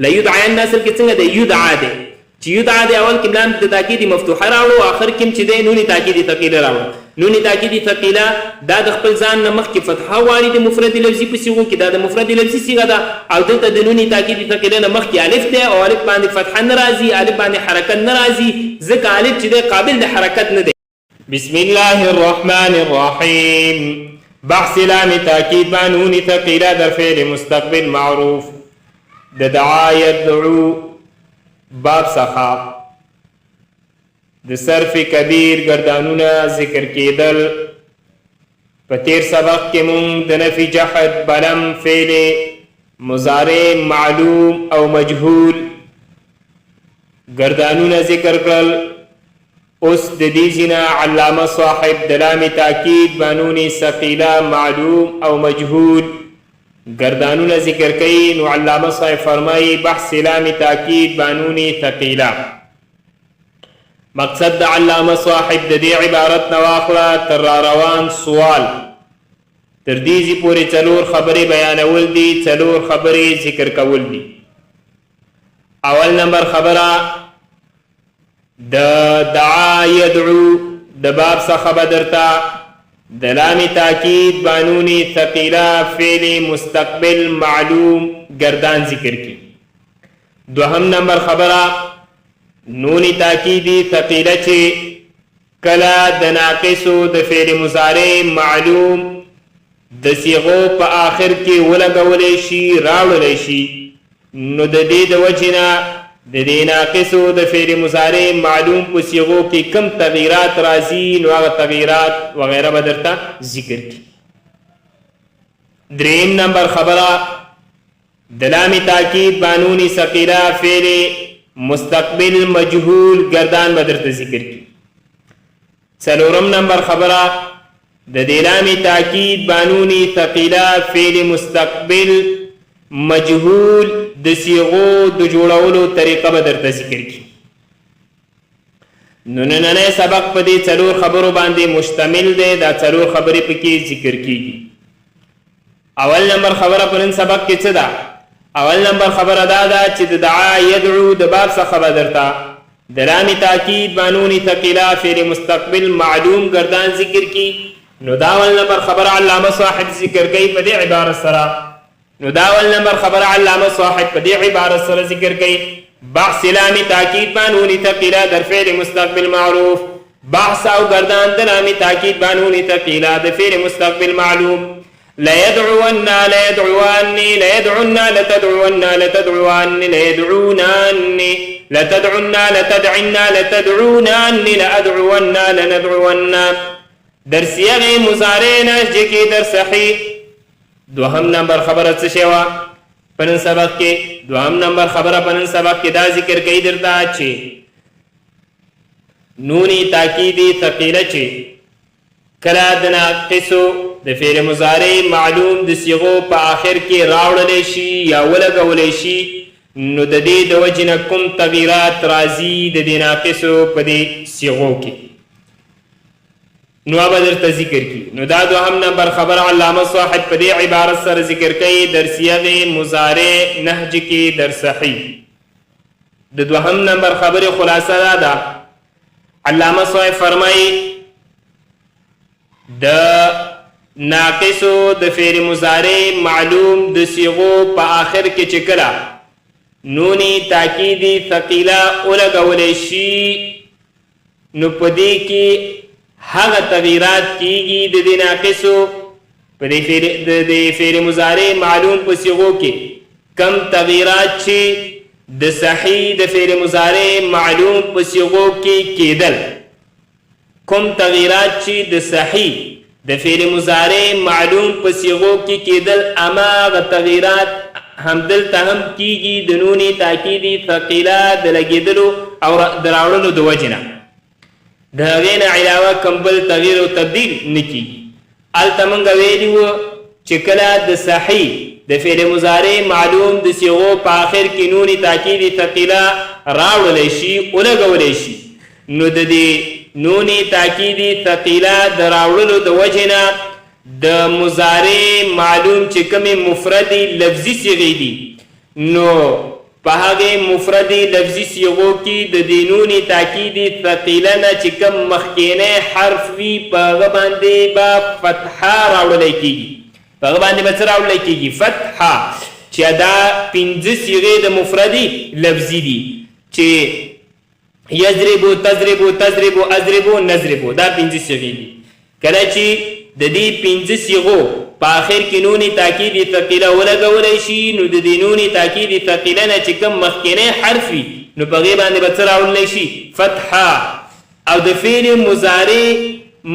لیدعین اصل کې څنګه دی؟ یدعا دی. چې یدعا دی، اول کې لام د تاکید مفتوحه راوړو، آخر کې چې دی نون تاکید ثقیله راوړو. نون تاکید ثقیله دا د خپل ځان نه مخکې فتحه غواړي د مفرد لفظي په صیغو کې، دا د مفرد لفظي صیغه ده، او دلته د نون تاکید ثقیله نه مخکې الف دی او الف باندې فتحه نه راځي، الف باندې حرکت نه راځي، ځکه الف چې دی قابل د حرکت نه دی. بسم الله الرحمن الرحیم. بحث لام تاکید با نون ثقیله در فعل مستقبل معروف. د دعا یدعو باب څخه د صرف کبیر ګردانونه ذکر کېدل. په تیر سبق کې مونږ د نفي جحد بلم فعل مضارع معلوم او مجهول ګردانونه ذکر کړل. اوس د دې ځینه علامه صاحب د لام تاکید بانون ثقیله معلوم او مجهول ګردانونه ذکر کوي. نو علامه صاحب فرمایي: بحث لام تاکید بانون ثقیله. مقصد د علامه صاحب د دې عبارت نه واخله تر را روان سوال تر دې ځي پورې څلور خبرې بیانول دي، څلور خبرې ذکر کول دي. اول نمبر خبره د دعا يدعو د باب څخه به درته د لام تاکید بانون ثقیله فعل مستقبل معلوم گردان ذکر کی. دوهم نمبر خبره، نون تاکیدی ثقیله چې کله د ناقصو د فعل مضارع معلوم د صیغو په آخر کې ولګولی شي، راوړلی شي، نو د دې د وجې نه د دې ناقصو د فعل مضارع معلوم په صیغو کې کم تغییرات راځي، نو هغه تغییرات وغیره به درته ذکر کړي. دریم نمبر خبره، د لام تاکید بانون ثقیله فعل مستقبل مجهول گردان به درته ذکر کړي. څلورم نمبر خبره، د دې لام تاکید بانون ثقیله فعل مستقبل مجهول د صیغو د جوړولو طریقه به درته ذکر کړي. نو نننی سبق په دې څلور خبرو باندې مشتمل دی، دا څلور خبرې پکې ذکر کیږي. اول نمبر خبره په نن سبق کې څه ده؟ اول نمبر خبره دا ده چې د دعا یدعو د باب څخه به درته د لام تاکید بانون ثقیله فعل مستقبل معلوم گردان ذکر کی. نو دا اول نمبر خبره علامه صاحب ذکر کوي په دې عبارت سره. نو دا اول نمبر خبره علامه صاحب په دې عبارت سره ذکر کوي: بحث لام تاکید بانون ثقیله در فعل مستقبل معروف. بحث او گردان د لام تاکید بانون ثقیله د فعل مستقبل معلوم. ليدعون، ليدعواني، ليدعن، لتدعون، لتدعوان، ليدعونان، لتدعن، لتدعن، لتدعونان، لأدعون، لندعون، در صيغه مضارع نهج کې در صحیح. دوهم نمبر خبره څه شی وه په نن سبق کې؟ دوهم نمبر خبره په نن سبق کې دا ذکر کوي درته چې نونی تاکیدی ثقیله چې کله د ناقصو د فعل مضارع معلوم د صیغو په آخر کې راوړلی شي یا ولګولی شي، نو د دې د وجې نه کوم تغییرات راځي د دې ناقصو په دې صیغو کې، نو به درته ذکر کی. نو دا دوهم نمبر خبر علامه صاحب په دې عبارت سره ذکر کوي: در صیغه مضارع نهج کې در صحیح. د دوهم نمبر خبرې خلاصه دا ده، علامه صاحب فرمایي: د ناقصو د فعل مضارع معلوم د صیغو په آخر کې چې کله نونی تاکیدی ثقیله ولګولی شي، نو په دې کې هغه تغییرات کیږي د دې ناقصو په دې فعل د دې فعل مضارع معلوم په صیغو کې کم تغییرات چې د صحیح د فعل مضارع معلوم په صیغو کې کېدل، کوم تغییرات چې د صحیح د فعل مضارع معلوم په صیغو کې کېدل، هماغه تغییرات همدلته هم کیږي د نون تاکیدي ثقیله د لګېدلو او د راوړلو د وجې نه. د هغې نه علاوه کوم بل تغییر او تبدیل نه کیږي. هلته مونږ ویلي وو چې کله د صحیح د فعل مضارع معلوم د صیغو په آخر کې نون تاکید ثقیله راوړلی شي، ولګولی شي، نو د دې نون تاکید ثقیله د راوړلو د وجې نه د مضارع معلوم چې کومې مفردې لفظي صیغې دي، نو په په هغې مفردې لفظي صیغو کې د دې نون تاکیدي ثقیله نه چې کوم مخکینی حرف وي په هغه باندې به فتحه راوړلی کیږي. په هغه باندې به څه راوړلی کیږي؟ فتحه. چې دا پنځه صیغې د مفردې لفظي دي چې یضربو، تضربو، تضربو، اضربو، نضربو، دا پنځه صیغې دي. کله چې د دې پنځه صیغو په آخر کې نون تاکید ثقیله ولګولی شي نو د دې نون تاکید ثقیله نه چې کوم مخکینی حرف وي نو په هغې باندې به څه راوړلی شي؟ فتحه. او د فعل مضارع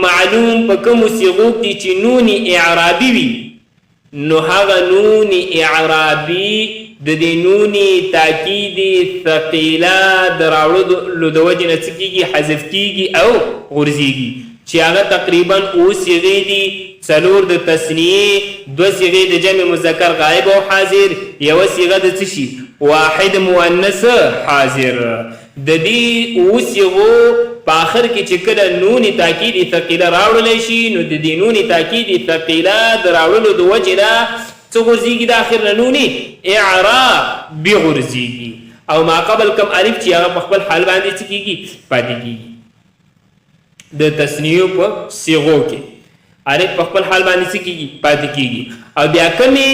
معلوم په کومو صیغو کې چې نون اعرابي وي نو هغه نون اعرابي د دې نون تاکید ثقیله د راوړلو د وجې نه څه کیږي؟ حذف کیږي او غورځیږي. چې هغه تقریبا اووه صیغې دي، څلور د تثنیې، دوه صیغې د جمع مذکر غایب او حاضر، یوه صیغه د څه شي؟ واحد مؤنث حاضر. د دې اوو صیغو په آخر کې چې کله نون تاکید ثقیله راوړلی شي نو د دې نون تاکید ثقیله د راوړلو د وجې نه څه غورځیږي؟ د آخر نه نون اعرابي غورځیږي او ما قبل کوم الف چې هغه په خپل حال باندې څه کیږي؟ پاتې کیږي. د تثنیو په صیغو کې الف په خپل حال باندې څه کیږي؟ پاتې کیږي. او بیا کومې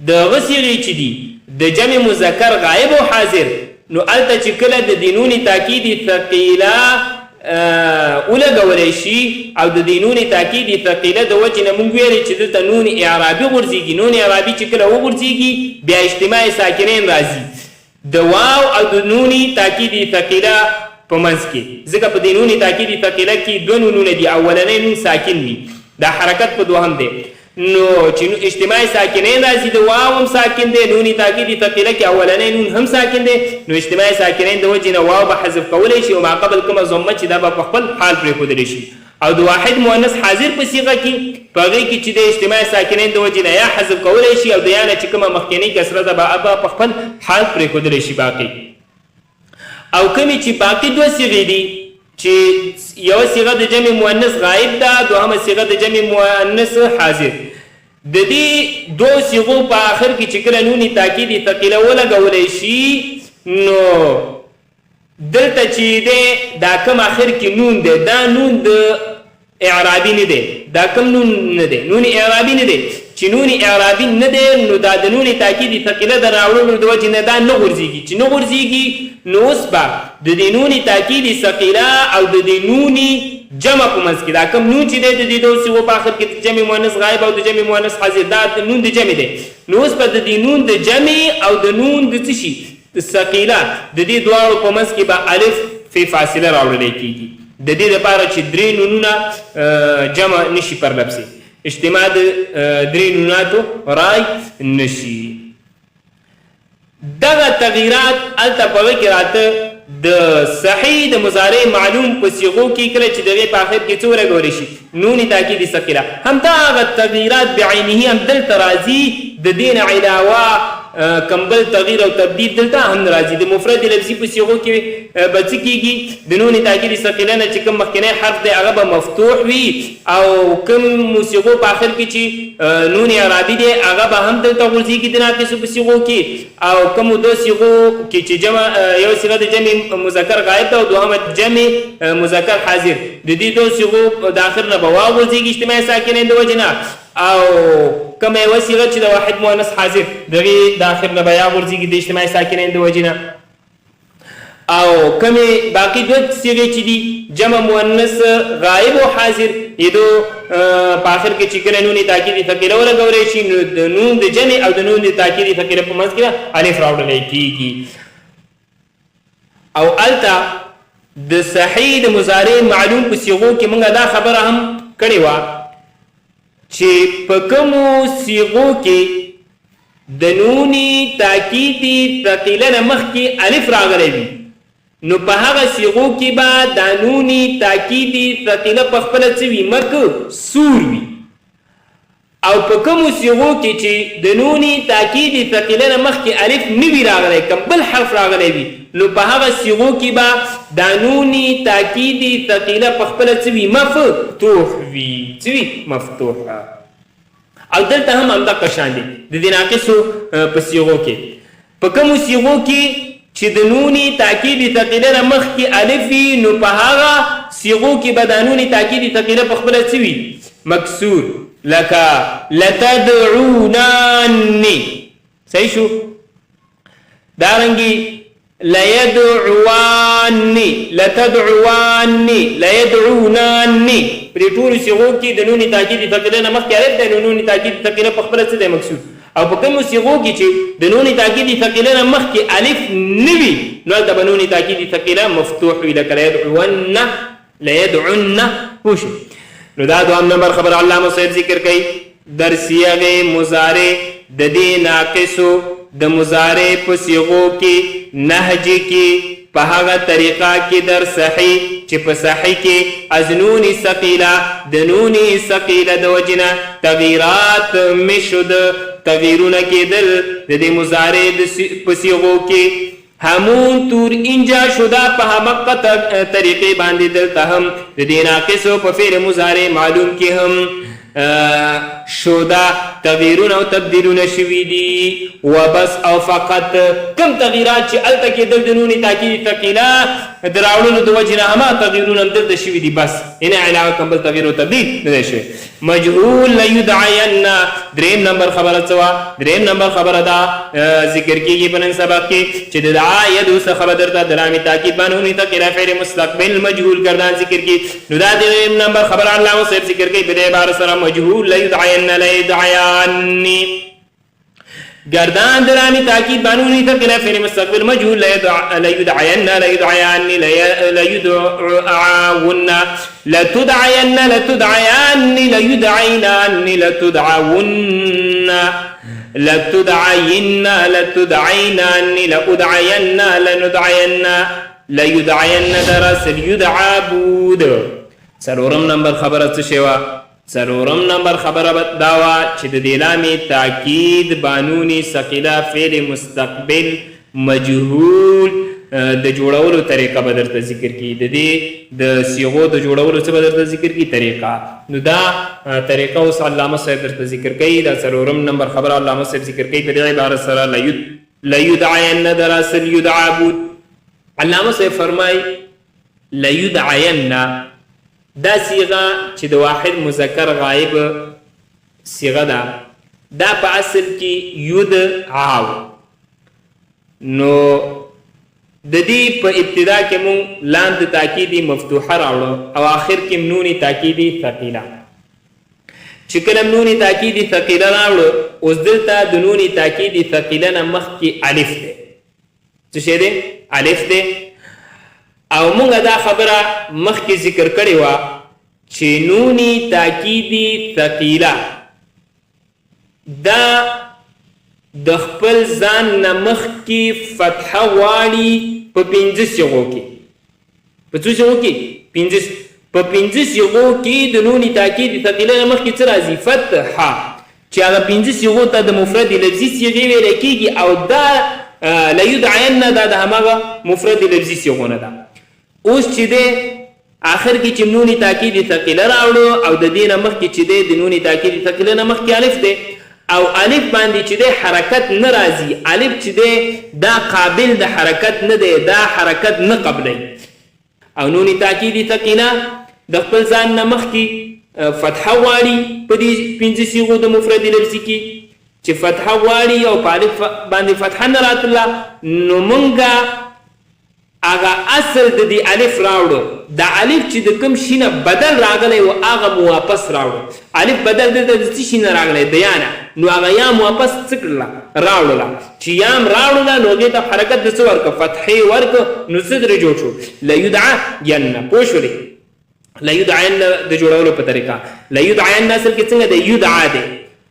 د هغه صیغې چې دي د جمع مذکر غایب او حاضر نو هلته چې کله د دې نون تاکید ثقیله ولګولی شي او د دې نون تاکید ثقیله د وجې نه مونږ ویلې چې دلته نون اعرابي غورځېږي. نون اعرابي چې کله وغورځېږي بیا اجتماع ساکنین راځي د واو او د نون تاکید ثقیله په منځ کې، ځکه په دې نون تاکید ثقیله کې دوه نونونه دي، اولنی نون ساکن وي، دا حرکت په دوهم دی، نو چې اجتماع ساکنین راځي د واو هم ساکن دی، نون تاکید ثقیله کې اولنی نون هم ساکن دی، نو اجتماع ساکنین د وجې نه واو به حذف کولی شي او ما قبل کومه ضمه چې دا به په خپل حال پرېښودلی شي. او د واحد مؤنث حاضر په صیغه کې په هغې کې چې د اجتماع ساکنین د وجې نه یا حذف کولی شي او د یا نه چې کومه مخکنۍ کسره ده به به په خپل حال پرېښودلی شي باقي. او کومې چې باقي دوه صیغې دي چې یوه صیغه د جمع مؤنث غایب ده، دوهمه صیغه د جمع مؤنث حاضر، د دې دوو صیغو په آخر کې چې کله نون تاکید ثقیله ولګولی شي نو دلته چې دی دا کوم اخر کې نون دی دا نون د اعرابي نه دی، دا کوم نون نه دی، نون اعرابي نه دی. چې نون اعرابي نه دی نو دا د نون تاکید ثقیله د راوړلو د وجې نه دا نه غورځېږي. چې نه غورځېږي نو اوس به د دې نون تاکید ثقیله او د دې نون جمع په منځ کې دا کوم نون چې دی د دې دوو صیغو په اخر کې د جمع مؤنث غایب او د جمع مؤنث حاضر، دا نون د جمع دی، نو اوس به د دې نون د جمع او د نون د څه شي ثقیله د دې دواړو په منځ کې به الف فی فاصله راوړلی کیږي د دې لپاره چې درې نونونه جمع نشي پرلپسې اجتماع د درې نوناتو رای نشي. دغه تغییرات هلته په هغه کې راته د صحیح د مضارع معلوم په صیغو کې کله چې د هغې په آخر کې څه ولګول شي نون تاکید ثقیله، همدا هغه تغییرات بعینه هم دلته راځي. د دې نه علاوه کوم بل تغییر او تبدیل دلته هم نه راځي. د مفرد لفظي په صیغو کې به څه کیږي؟ د نون تاکید ثقیله نه چې کوم مخکنی حرف دی هغه به مفتوح وي او کوم صیغو په آخر کې چې نون اعرابي دی هغه به هم دلته غورځېږي د ناقصو په صیغو کې. او کومو دوه صیغو کې چې جمع یو صیغه د جمع مذکر غایب ده او دوهمه جمع مذکر حاضر، د دې دوه صیغو د آخر نه به واو غورځېږي اجتماعي ساکنین د وجې نه، او کومه یوه صیغه چې د واحد مؤنث حاضر د هغې د آخر نه به یا غورځېږي د اجتماعي ساکنین د وجې نه. او کومې باقي دوه صیغې چې دي جمع مؤنث غایب او حاضر یې دو په آخر کې چې کله نون تاکید ثقیله ولګولی شي نو د نون د جمع او د نون د تاکید ثقیله په منځ کې الف راوړلی کیږي. او هلته د صحیح د مضارع معلوم په صیغو کې موږ دا خبره هم کړې وه چې په کومو صیغو کې د نون تاکید ثقیله نه مخکې الف راغلی وي نو په هغه صیغو کې به دا نون تاکید ثقیله په خپله څه وي؟ مکسور وي. او په کومو صیغو کې چې د نون تاکید ثقیله نه مخکې الف نه وي راغلی، کوم بل حرف راغلی وي، نو په هغه صیغو کې به دا نون تاکید ثقیله په خپله څه وي؟ مفتوح وي. څه وي؟ مفتوح. او دلته هم همدغه شان دی د دې ناقصو په صیغو کې، په کومو صیغو کې چې د نوني تاکیدي ثقیله نه مخکې الف وي نو په هغه صیغو کې به دا نوني تاکیدي ثقیله په خپله څه وي؟ مکسور. لکه لتدعونني. صحیح شو؟ دارنګي ليدعواني، لتدعواني، ليدعوناني، په دې ټولو صیغو کې د نوني تاکیدي ثقیله نه مخکې الف دی نو نوني تاکیدي ثقیله په خپله څه دی؟ مکسور. او په کومو صیغو کې چې د نون تاکیدي ثقیله نه مخکې الف نه وي نو هلته به نون تاکیدي ثقیله مفتوح وي، لکه لیدعون، لیدعن. پوه شو؟ نو دا دوهم نمبر خبره علامه صاحب ذکر کوي. در صیغې مضارع د دې ناقصو د مضارع په صیغو کې نهج کې په هغه طریقه کې در صحیح چې په صحیح کې از نون ثقیله، د نون ثقیله د وجې نه تغییرات میشد، تغییرونه کېدل د دې مضارع په صیغو کې، همون تور اینجا شده په همقه طریقې باندې دلته هم د دې ناقصو په فعل مضارع معلوم کې هم شده تغییرونه او تبدیلونه شوي دي. وبس او فقط کم تغییرات چې هلته کېدل د نون تاکید ثقیله د راوړلو د وجې نه هماغه تغییرونه هم دلته شوي دي، بس نه علاوه کوم بل تغییر او تبدیل نه دی شوی. مجهول لیدعین. دریم نمبر خبره څه وه؟ دریم نمبر خبره دا ذکر کیږي په نن سبق کې چې د دعا یدو څخه به درته د لام تاکید باندې نون ثقیله فعل مستقبل مجهول کردان ذکر کی. نو دا دریم نمبر خبره علامه صاحب ذکر کوي په دې عبارت سره مجهول لیدعین لیدعیانی. گردان د لام تاکید باندې نون ثقیله فعل مستقبل مجهول لیدعین لیدعیانی لیدعاون لتدعین لتدعیان لیدعینان لتدعون لتدعین لتدعینان لأدعین لندعین لیدعین دراصل یدعا بود. څلورم نمبر خبره څه شی وه؟ څلورم نمبر خبره به دا وه چې د دې لامې تاکید بانوني ثقیله فعل مستقبل مجهول د جوړولو طریقه به درته ذکر کړي. د دې د صیغو د جوړولو څه به درته ذکر کړي؟ طریقه. نو دا طریقه اوس علامه صاحب درته ذکر کوي. دا څلورم نمبر خبره علامه صاحب ذکر کوي په دې عبارت سره لیدعین دراصل یدعا بود. علامه صاحب فرمایي لیدعین دا صیغه چې د واحد مذکر غایب صیغه ده، دا په اصل کې یدعاو. نو د دې په ابتدا کې مونږ لام د تاکیدي مفتوحه راوړو او آخر کې نون تاکیدي ثقیله. چې کله نون تاکیدي ثقیله راوړو اوس دلته د نون تاکیدي ثقیله نه مخکې الف دی. څه شی دی؟ الف دی. او مونږ دا خبره مخکې ذکر کړې وه چې نون تاکیدي ثقیله دا د خپل ځان نه مخکې فتحه غواړي په پنځه صیغو کې. په څو صیغو کې؟ پنځه. په پنځه صیغو کې د نون تاکید ثقیله نه مخکې څه راځي؟ فتحه. چې هغه پنځه صیغو ته د مفرد لفظي صیغې ویل کېږي او دا لیدعین دا د هماغه مفرد لفظي صیغو نه ده. اوس چې دی آخر کې چې نون تاکید ثقیله راوړو او د دې نه مخکې چې دی د نون تاکید ثقیله نه مخکې الف دی او الف باندې چې دی حرکت نه راځي، الف چې دی دا قابل د حرکت نه دی، دا حرکت نه قبلوي. او نون تاکید ثقیله د خپل ځان نه مخکې فتحه غواړي په دې پنځه صیغو د مفرد لفظي کې چې فتحه غواړي او په الف باندې فتحه نه راتله نو مونږه هغه اصل د دې الف راوړو. دا الف چې د کوم شي نه بدل راغلی و هغه مو واپس راوړو. الف بدل دلته د څه شي نه راغلی؟ د یا نه. نو هغه یا مو واپس څه کړله؟ راوړله. چې یا هم راوړله نو هغې ته حرکت د څه ورکړه؟ فتحې ورکړه. نو څه ترې جوړ شو؟ لیدعین. پوه شولې؟ لیدعین د جوړولو په طریقه لیدعین اصل کې څنګه دی؟ یدعا دی.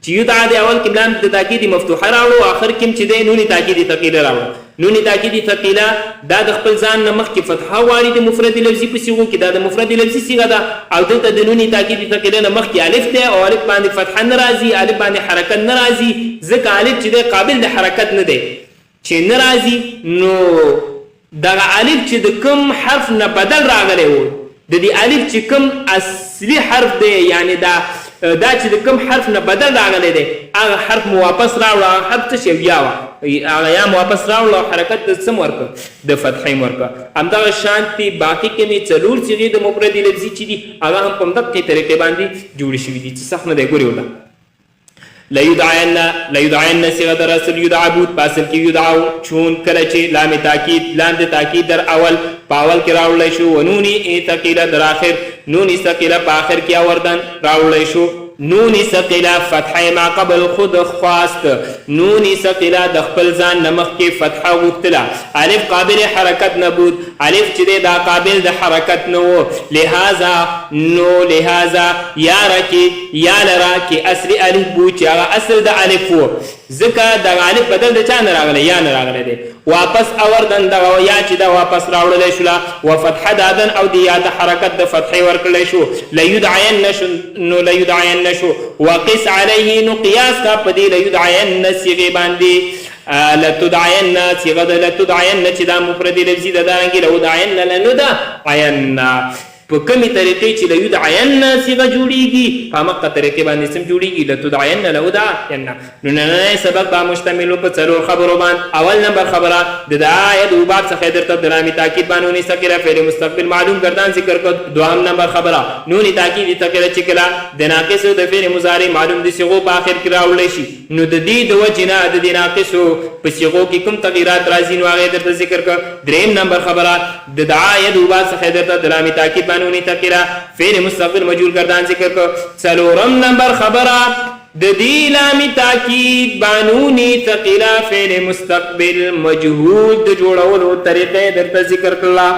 چې یدعا دی اول کې لام د تاکید مفتوحه راوړو، آخر کې چې دی نون تاکید ثقیله راوړو. نون تاکید ثقیله دا د خپل ځان نه مخکې فتحه غواړي د مفرد لفظي په صیغو کې، دا د مفرد لفظي صیغه ده او دلته د نون تاکید ثقیله نه مخکې الف دی او الف باندې فتحه نه راځي، الف باندې حرکت نه راځي، ځکه الف چې دی قابل د حرکت نه دی. چې نه راځي نو دغه الف چې د کوم حرف نه بدل راغلی و، د دې الف چې کوم اصلي حرف دی، یعنې دا دا چې د کوم حرف نه بدل راغلی دی هغه حرف مو واپس راوړه، هغه حرف څه شی یا وه، هغه یا مو واپس راوړه او حرکت د څه مو ورکړ؟ د فتحې مو ورکړ. همدغه شانتې باقي کومې څلور صیغې د مفردې لفظي چې دي هغه هم په همدقې طریقې باندې جوړې شوي دي، څه سخت نه دی. ګورې ورته لیدعین، لیدعین صیغه در اصل یدعا بود، په اصل کې یدعا و، چون کله چې لام تاکید، لام د تاکید در اول په اول کې راوړلی شو، و نونی ثقیله در آخر، نونی ثقیله په آخر کې اوردن راوړلی شو. نونی ثقیله فتحه ما قبل خود خواست، نونی ثقیله د خپل ځان نه مخکې فتحه غوښتله. الف قابل حرکت نبود، الف چې دی دا قابل د حرکت نه و، لهذا نو لهذا یا را کې یا لره کې اصلي الف بود چې هغه اصل د الف و، ځکه دغه الف بدل د چا نه راغلی؟ یا نه راغلی دی. واپس اوردن دغه یا چې دا واپس راوړلی شوله، و فتحه دادن او د یا ته حرکت د فتحې ورکړلی شو، لیدعین شو، نو لیدعین شو. وقس علیه نو قیاس کا په دې لیدعین صیغې باندې، لتدعین صیغه د لتدعین چې دا مفردې لفظي ده، دارنګې لودعین لندعین په کومې طریقې چې لیدعین صیغه جوړیږي په همغه طریقې باندې سم جوړیږي لتدعین لودعین. نو نننی سبق به مشتمل و په څلور خبرو باندې. اول نمبر خبره د دعا یدعو باب څخه یې درته د لام تاکید باندې نون ثقیله فعل مستقبل معلوم ګردان ذکر کړ. دوهم نمبر خبره نون تاکید ثقیله چې کله د ناقصو د فعل مضارع معلوم د صیغو په آخر کې راوړلی شي نو د دې د وجې نه د دې ناقصو په صیغو کې کوم تغیرات راځي نو هغه یې درته ذکر کړ. دریم نمبر خبره د دعا یدعو باب څخه یې درته د لام تاکید باندې نون ثقیله فعل مستقبل مجهول ګردان ذکر کړ. څلورم نمبر خبره د دې لام تاکید بانونی ثقیله فعل مستقبل مجهول د جوړولو طریقه درته ذکر کړله.